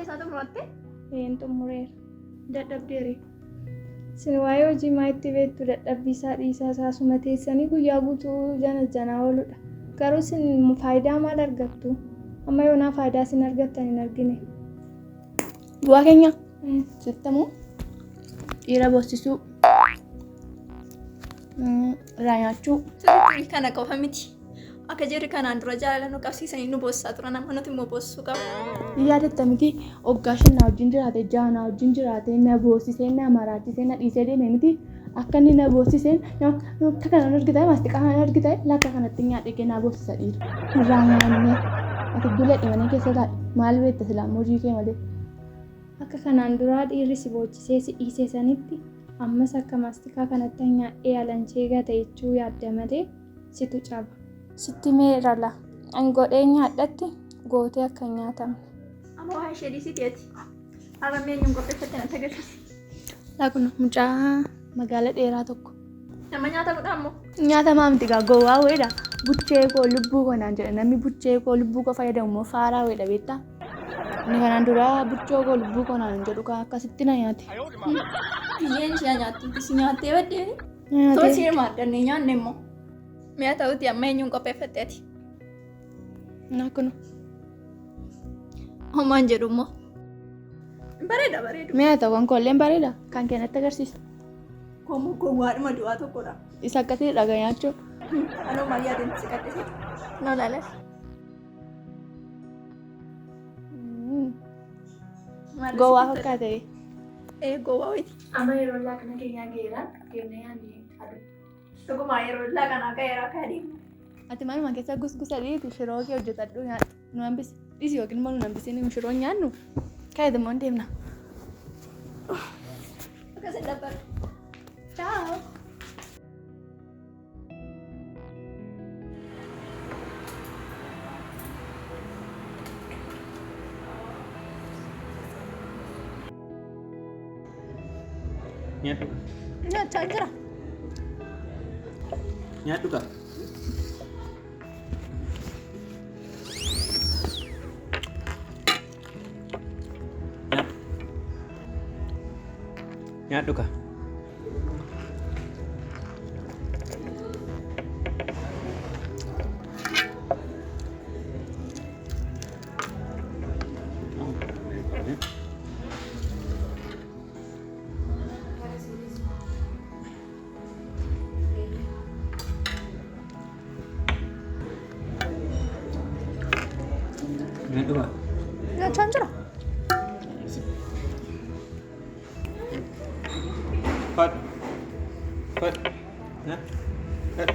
isaa xumuratte? Een xumureera. Dadhabdeere. Isin waa'ee hojii maa itti beektu dadhabbii isaa dhiisaa isaa suma teessanii guyyaa guutuu jana janaa ooludha. Garuu isin faayidaa maal argattu? Amma yoonaa faayidaa isin argattan hin argine. Bu'aa keenya sittamoo dhiira boossisuu irraa nyaachuu. Sirriitti kana qofa miti. Akka jarri kanaan dura jaalala nu qabsiisanii nu boossaa turan amma nuti immoo boossuu qabna. Ni yaadatta miti waggaa shan na wajjin jiraate ja'a na wajjin jiraate na boossisee na maraachisee na dhiisee deeme miti akka inni na boossiseen akka kana argita maastiqaa kana argita lakka kanatti nyaadhe kee na boossisa dhiira. Irraa nyaannee ati guladhi mana keessa taa'i maal beekta silaa hojii kee malee. Akka kanaan duraa dhiirri si boochisee si dhiise sanitti ammas akka maastikaa kanatti nyaadhee alanchee gata jechuu yaadda malee situ caba. Sitti himeera laa. An godhee nyaadhatti gootee akka hin nyaatamne. Amma waa ishee dhiisiti ati. Har'a mee eenyuun qopheeffatte natti agarsiisi. Laa kun mucaa magaala dheeraa tokko. Nama nyaatamudha ammoo. Nyaatamaa miti gaa gowwaa wayiidha. Buchee koo lubbuu koo naan jedha namni buchee koo lubbuu koo fayyadamu immoo faaraa wayiidha beektaa. Inni kanaan dura buchoo koo lubbuu koo naan hin jedhu kaa akkasitti na nyaate. Biyyeen ishee nyaattuuti si nyaattee baddee. Na nyaate. Too si hirma argannee nyaanne immoo. Mi'a ta'uti amma eenyuun qopheeffatte ati? Naa kun Homaan jedhu immoo. Bareeda bareedu. mi'a ta'u kan koolleen bareeda kan kee natti agarsiisa. Komoo gowwaadhuma du'aa tokkodha. Isa akkasii dhaga nyaachuu. Anoo maal yaadeen si qaddise? No laalas. Gowwaa fakkaate. Ee gowwaa wayiiti. Amma yeroo laaqana keenyaa geera deemnee nyaannee aduu. Dhugumaa yeroo laaqanaa ka'eera akka adeemu. Ati manuma keessa gusgusa dhiiti shiroo kee hojjetadhu nyaadhu. Nu hambisi. Dhiisi yookiin immoo nu hambisiin shiroo nyaannu. Ka'eet immoo hin deemna. Akkas hin dhabbatu. Ciao. Nyaadhu. Nyaachaa jira. Nyaadhu kaa. Nyaadhu. Nyaadhu kaa. Nyaadhu kaa. Nyaachaan jira. Fadhu. Fadhu. Nyaadhu. Fadhu.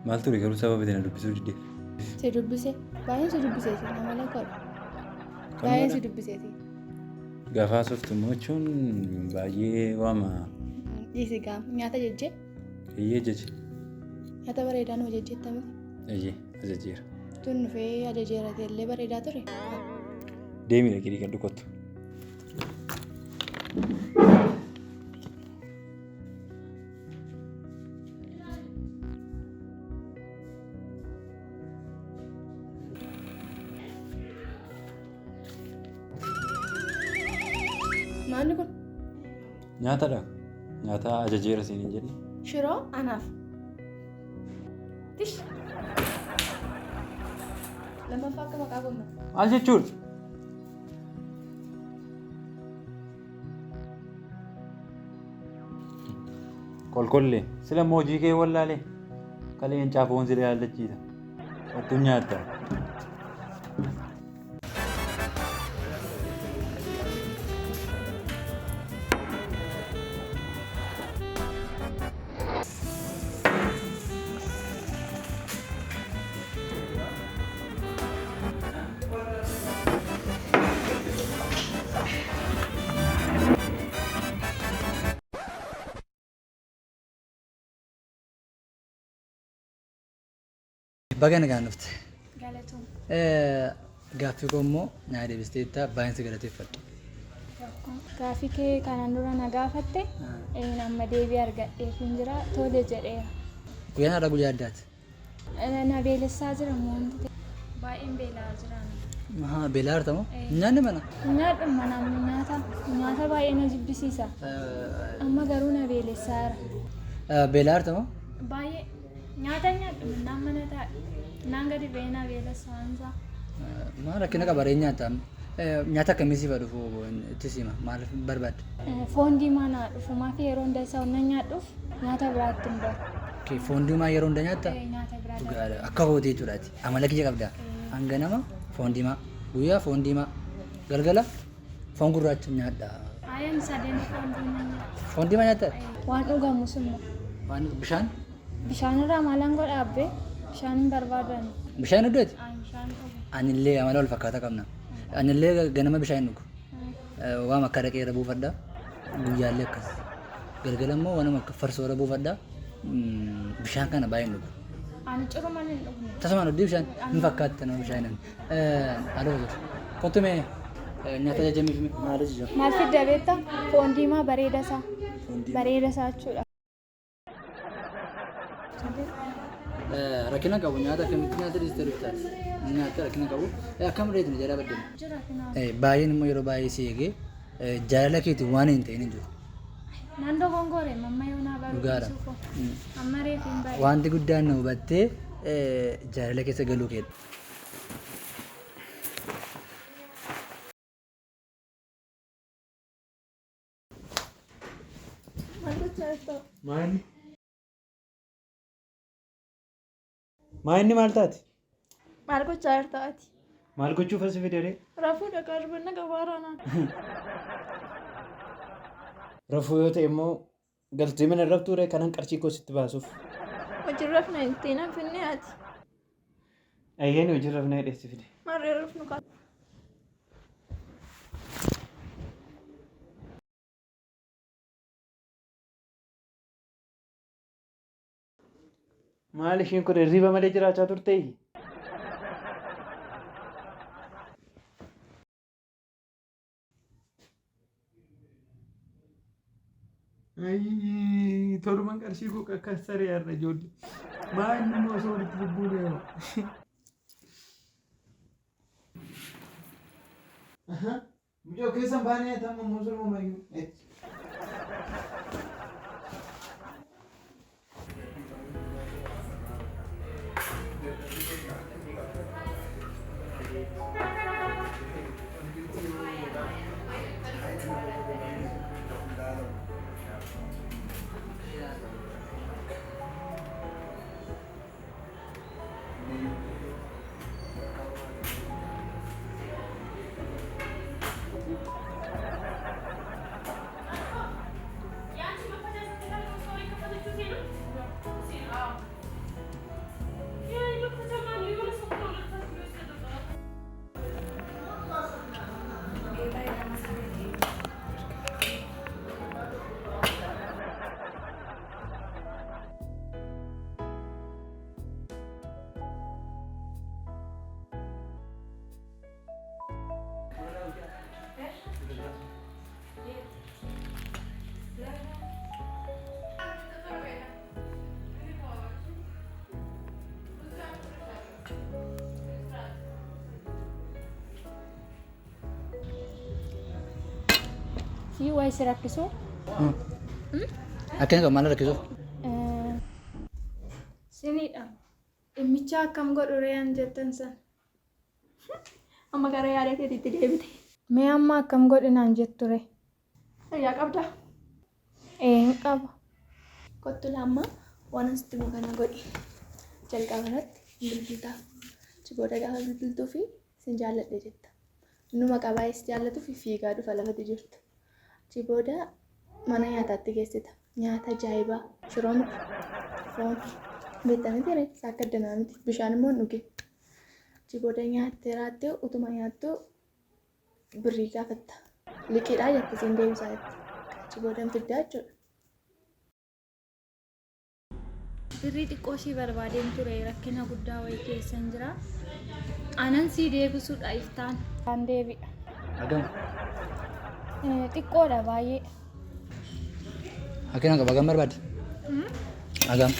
Maal ture garuu sababa itti na dubbisuu diddeef? Si dubbise. Baay'een si dubbise si amala godha. Baay'een si dubbise si. Gaafa haasoftu immoo jechuun baay'ee waama Dhiisi gaa nyaata jejjee. eeyyee jeche. Nyaata bareedaa nu ajajjeetta miti. Eeyyee ajajeera. Tun dhufee ajajeera illee bareedaa ture. Deemi dhaqii dhiqadhu kottu. Maalli kun? Nyaatadha. Nyaata ajajeera siin hin jenne. Shiroo anaaf. Tish. Lammaffaa akka maqaa gomna. Maal jechuun? Kolkollee sila immoo hojii kee wallaalee kaleen caafoon sila yaallachiisa. Wattuun nyaatta. Baga nagaan dhufte. Galatoom. Gaaffii koo immoo naa deebisteetta baay'een si galateeffadha. Gaaffii kee kanaan dura na gaafatte amma deebii argadheefin jira tole jedheera. Guyyaan har'a guyyaa addaati. Na beelessaa jira moo wanti ta'e. Baay'een beela'aa jira. Ahaa, beelaa jirta moo? Nyaanni mana. Nyaadhu manaan nyaata nyaata baay'ee na jibbisiisa. Amma garuu na beelessaa jira. Beelaa jirta moo? Baay'ee nyaata nyaadhu naan mana taa'e. Naan gadi ba'ee na beelessa waan isaa. Maal rakkina qaba ree nyaata? Nyaata akkamii siif haa dhufu itti sima maal barbaadda? Foon diimaa naa dhufu maaf yeroo hunda isa wannan nyaadhuuf nyaata biraatti hin baru. Okay, foon diimaa yeroo hunda nyaatta? Nyaata biraa Dhugaadha. Akka kootii jechuudhaati. Amala kiyya qabda. Hanga nama foon diimaa. Guyyaa foon diimaa. Galgala foon gurraacha nyaadha. Ayaan sadeen foon diimaa nyaadha. Foon diimaa nyaatta? Waan dhugamus immoo. Waan bishaan? Bishaan irraa maalan godha abbee? Bishaan hin barbaadu ani. Bishaan dhugdeeti? Ani bishaan dhugu. Anillee amala wal fakkaataa qabna. Anillee ganama bishaan hin dhugu. Waan akka araqee irra buufadha. Guyyaallee akkas. Galgala immoo waanuma akka farsoo irra buufadha. Bishaan kana baay'ee hin dhugu. Ani curuman hin dhugne. Tasumaan dhuddii bishaan hin fakkaatte nama bishaan hin Haadha jiru. Kottu mee nyaata ajajamiif mee maal ajajamu? Maal fidda beektaa? Foon diimaa bareeda isaa. Bareeda isaa jechuudha. Rakkina qabu nyaata akkamitti nyaata dhiistee dhuftaati? Nyaata rakkina qabu. Akkam reetu nu jalaa baddeen? Jira kunoo. Baay'een immoo yeroo baay'ee si eegee jaalala keetiin waan hin ta'in hin jiru. Nan dogongore mamma yoo naa baruu Dhugaadha. dhiisuu koo. Amma reefu hin bare. Wanti guddaan na hubattee jaalala keessa galuu keedha. Maal gochaa jirta? Maayinni? Maayinni maal taati? Maal gochaa jirta ati? Maal gochuuf as fide ree? Rafuu dhagaa dubbanna gabaaraanaan. Rafuu yoo ta'e immoo galtee mana hin raftuu ree kanan qarshii koo sitti baasuuf. Hojii rafna ittiin hanfinne ati. Ayyeen hojii rafna hidhee si fide. Maarree rafnu kaa. Maal ishiin kun hirriba malee jiraachaa turtee? Ayii, toluman qarshii koo akkas saree har'a ijoollee. Maa inni immoo osoo walitti bubbuune yoo. Mucaa keessan baanee tamma musulma mayyuu. Si wayi si rakkisuu? Akkana qabu maal rakkisuuf? Siniidha. Dhimmicha akkam godhu ree an jettan san. Amma gara yaada keetiitti deebite. Mee amma akkam godhi naan jettu ree? Fayyaa qabdaa? Ee hin qaba. Kottu laamma waan an sitti himu kana godhi. Jalqaba irratti hin bilbiltaaf. Achi booda gaafa bilbiltuufi sin jaalladhe jetta. Inni maqaa baay'ee si jaallatuuf fiigaa dhufa lafati jirtu. Achi booda mana nyaataatti geessita. Nyaata ajaa'ibaa shiroo miti foon beekta miti ree isaa akka addanaa miti bishaan immoo hin dhugin. Achi booda nyaattee raattee utuma nyaattuu birrii gaafatta. Liqiidhaa jette siin deebisaa jette. Achi booda hin fiddaa jechuudha. Birrii xiqqoo ishii barbaadeen ture rakkina guddaa wayii keessan jira. Anan sii deebisuudha iftaan. Kan deebi'a. Hagam? Xiqqoodha baay'ee. Rakkina qaba hagam barbaadde? Hagam?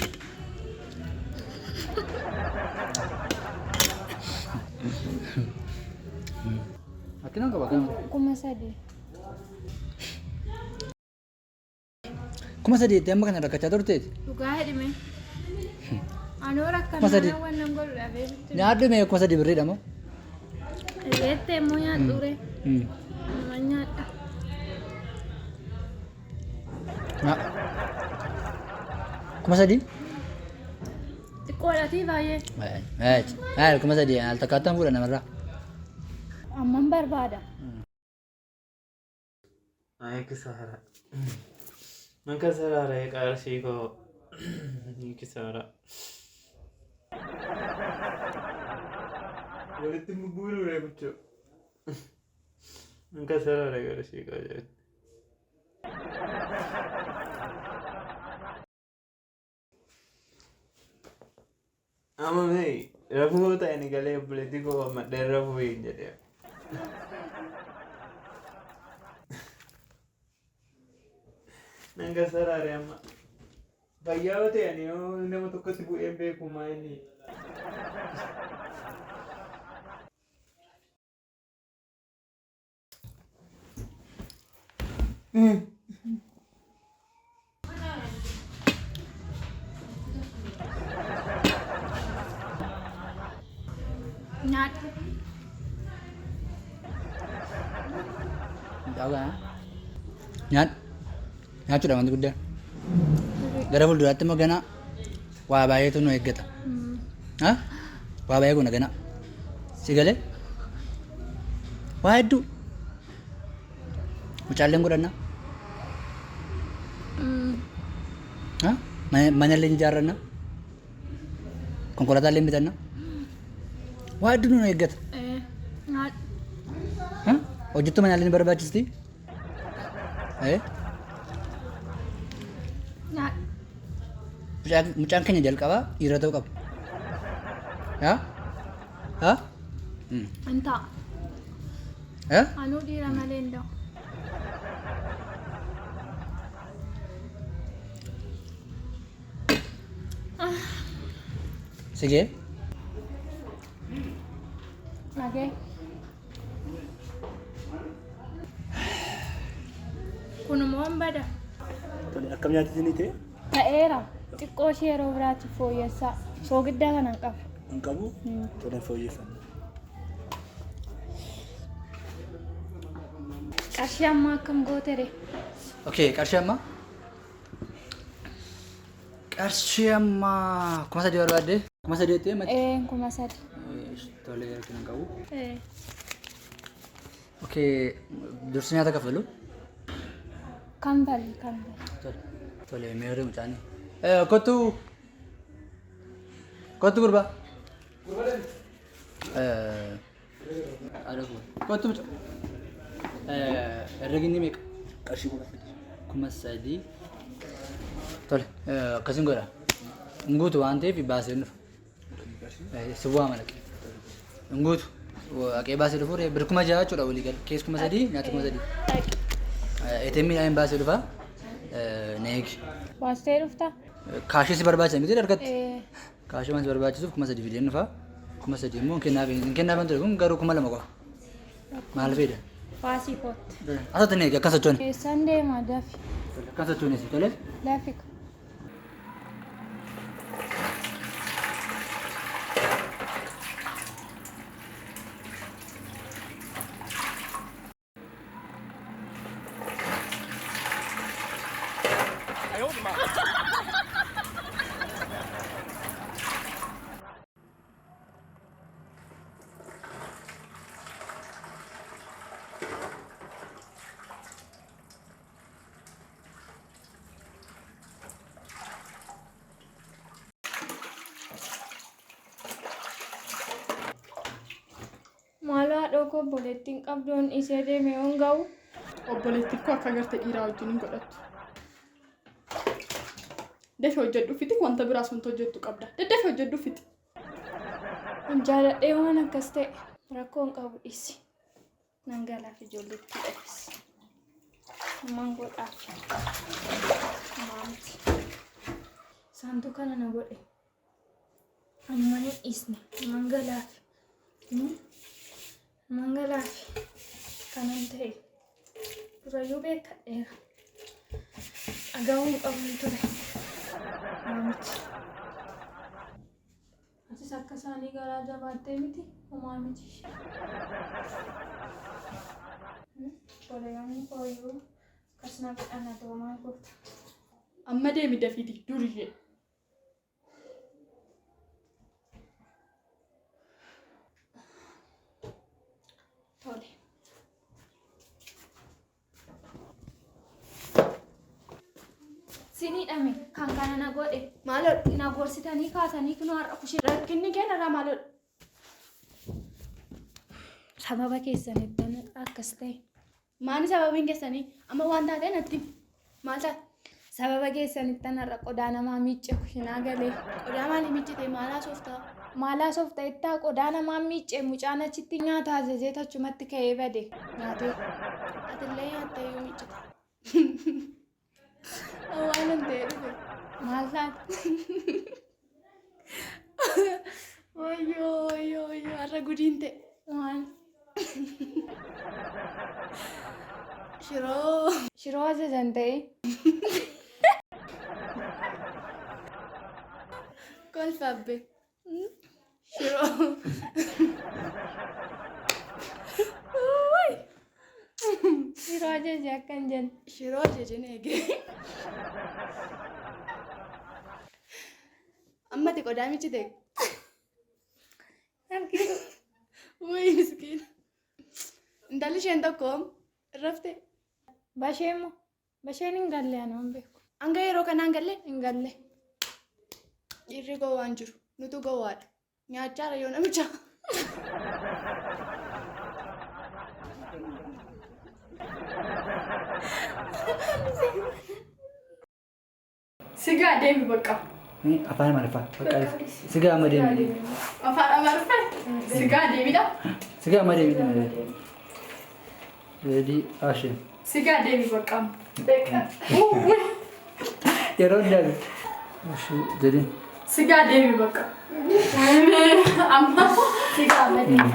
Rakkina qaba hagam? 3000. 3000 jettee amma kana rakkachaa turteeti. Dhugaa jedhime. Anoo 3000. rakkannaan wannan godhu dhabee sitti. Nyaadhu mee 3000 birriidha moo? Jettee immoo nyaadhu ree. Nama nyaadha. 3000? Xiqqoodhatii baay'ee. 3000 al takkaattaan fuudha namarraa. Amman barbaada. Ay kisaara. Man kasaraara qarshii koo kisaara. Walitti bubbuunuudha jechuudha. Man kasaraara qarshii koo jedhu. Amma mee rafuu ta'e ni galee obboleettii koo madhee rafuu hin jedhee. Nan kasaraare amma. Fayyaa yoo ta'e ani yoo nama tokkotti bu'ee hin beeku maa inni. Nyaadhu. Mucaa nyaadhu. Nyaachuudha wanti guddaan. Gara fuulduraatti immoo ganaa waa baay'eetu nu eeggata. Waa baay'ee goona ganaa. Si galee? Waa hedduu. Mucaalleen godhanna. Manallee ni ijaarranna. Konkolaataallee bitanna. Waa hedduu nu eeggata. Nyaadhu. Hojjettuu manaallee ni barbaachisti. Nyaadhu. Mucaan keenya jalqabaa dhiira ta'uu qaba. Haa? Haa? Hin ta'a. Haa? Anuu dhiira malee hin da'u. Sigee? Nagee. Kunimmoo hin bada. Tole akkam nyaati isinii ta'e? Ta'eera. Xiqqoo ishee yeroo biraatti fooyyessaa. Soogiddaa kana hin qabu. Hin qabu? Tole hin fooyyeffanne. Qarshii ammaa akkam gootere? Okay, qarshii ammaa? Qarshii ammaa 3000 barbaadde? 3000 jettee mati? Ee 3000. Tole rakkina hin qabu. Ee. Okay, dursi nyaata kaffalu? Kanfali kanfali. Tole, tole meerri mucaan. Kottu. Kottu gurbaa. Haadha koo. Kottu mucaa. Herreginni meeqa? Qarshii 3000. 3000. Tole, akkasiin godha. Hin guutu waan ta'eef baasee hin dhufa. Si waama dhaqee. Hin guutu. Haqee baasee dhufu bir 6000 jechuudha walii gala. Kees 3000 nyaata 3000. ATM dhaan baasee dhufa. Na eegi. Baastee dhuftaa? Kaashii si barbaachisa miti harkatti? Ee. Kaashii waan si barbaachisuuf 3000 fideen dhufa. 3000 immoo hin kennaaf hin kennaaf ture kun garuu 2000 qofa. Maal fida? Baasii kootti. Asatti na eegi akkan sochoone. Eessaan deema dafi. Akkan sochoone si tole. Dafi. Maaloo haadhoo koo obboleettiin qabdu yoon dhiisee deeme yoon ga'u. Obboleettiin koo akka garte dhiiraa wajjin hin godhattu. Dafii hojjedhu fixi wanta biraas wanta hojjettu qabda. Daddafii hojjedhu fixi. Jaaladhee waan akkas ta'e rakkoo hin qabu dhiisi. Nan galaaf ijoolleetti dhabees. Ammaan godhaaf. Maamti. Saantuu kana na godhe. Amman hin dhiisne. Amman galaaf. Amman galaaf. Kanan ta'e. Durayyuu beekadheera. Dhaga'uu hin qabun ture. Maamti. Atis akka isaanii garaa jabaattee miti homaa miti. Obboleeyyan kooyyuu akkas na godhan ati homaa goota. Amma deemi dafiiti duriyyee. Tole. Sin hidhame kan kana na godhe. Maaloo Na gorsitanii kaatanii kunoo har'a kushee. Rakkinni kee narraa maaloo? Sababa keessanittan akkas ta'e. Maani sababiin keessanii amma waan taatee natti himi. Maal taate? Sababa keessanittan har'a qodaa namaa miicce kushinaa galee. Qodaa maalii miiccite maal haasoftaa? Maal haasofta ittaa qodaa namaa miicce mucaan achitti nyaata ajajee achumatti ka'ee bade nyaatee. Atillee nyaattee iyyuu miiccite. Waan hin ta'e dhufe. Maal taate? Wayyoo wayyoo wayyoo har'a gudiin ta'e. Maal? Shiroo. Shiroo ajajan ta'e. Kolfa abbe. Shiroo. Shiroo ajaje akka hin jenne. Shiroo ajajen eege. Amma ati qodaa miiccite. Wayi miskiina. Intalli isheen tokko rafte. Basheen moo? Basheen hin galle anoo hin beeku. Hanga yeroo kanaa hin galle? Hin galle. Dhiirri gowwaan jiru. Nutu gowwaadha. Nyaachaara yoo namicha. Sigaa deemi bakka. Afaan Amaariffaa. Bakka sigaa amma deemi. Afaan Amaariffaa sigaa deemidha. Sigaa amma deemi. Ready action. Sigaa deemi bakka. Yeroo hundaa. Jedhi. Sigaa deemi bakka. Amma sigaa amma deemi.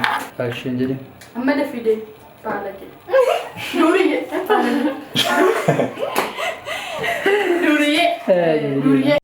Action jedhi. Amma dafii deemi. Baalagee. Duuriyyee. Duuriyyee. Duuriyyee.